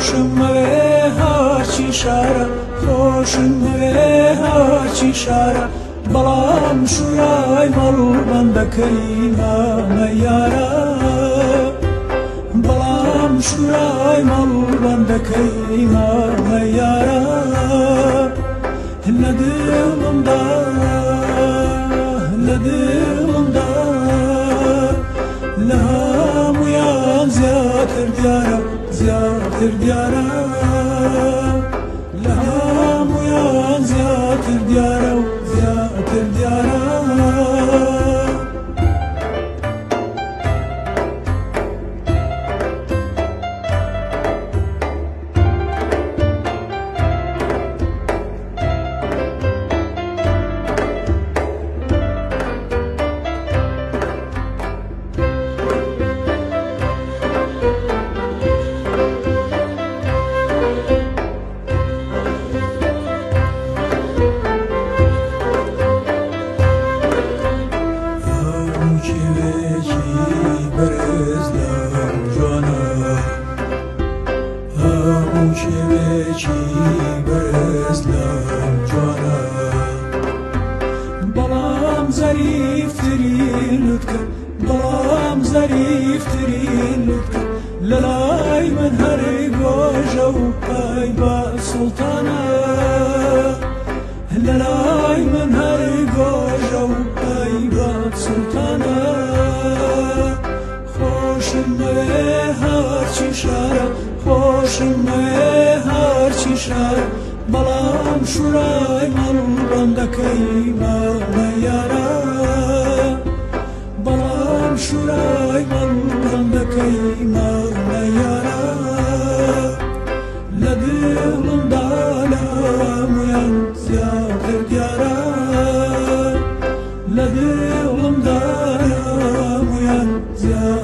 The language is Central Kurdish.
خۆشم مەوێ هەرچی شارە، خۆشم مەوێ هەرچی شارە، بەڵام شوورای مەڵبەندەکەی مامە یارە، بەڵام شوورای مەڵبەندەکەی مامە یارە، لە دڵمدا لە دڵمدا لە هەموویان زیاتر دیارە، زیاتر دیارە، لە هەموویان زیاتر دیارە و زیاتر دیارە. هەموو کێوێکی بەرز لام جوانە، هەموو کێوێکی بەرز لام جوانە، بەڵام زەریفترین لوتکە، بەڵام زەریفترین لوتکە لە لای من هەر گۆژە و پای بە سوڵتانە، لە لای من هەر گۆژە و پای بە سوڵتانە. خۆشم مەوێ هەرچی شارە، خۆشم مەوێ هەرچی شارە، بەڵام شوورای مەڵبەندەکەی مامە یارە، بەڵام شوورای مەڵبەندەکەی مامە یارە، لە دڵمدا لە هەموویان زیاتر دیارە، لە دڵمدا لە هەموویان زیاتر.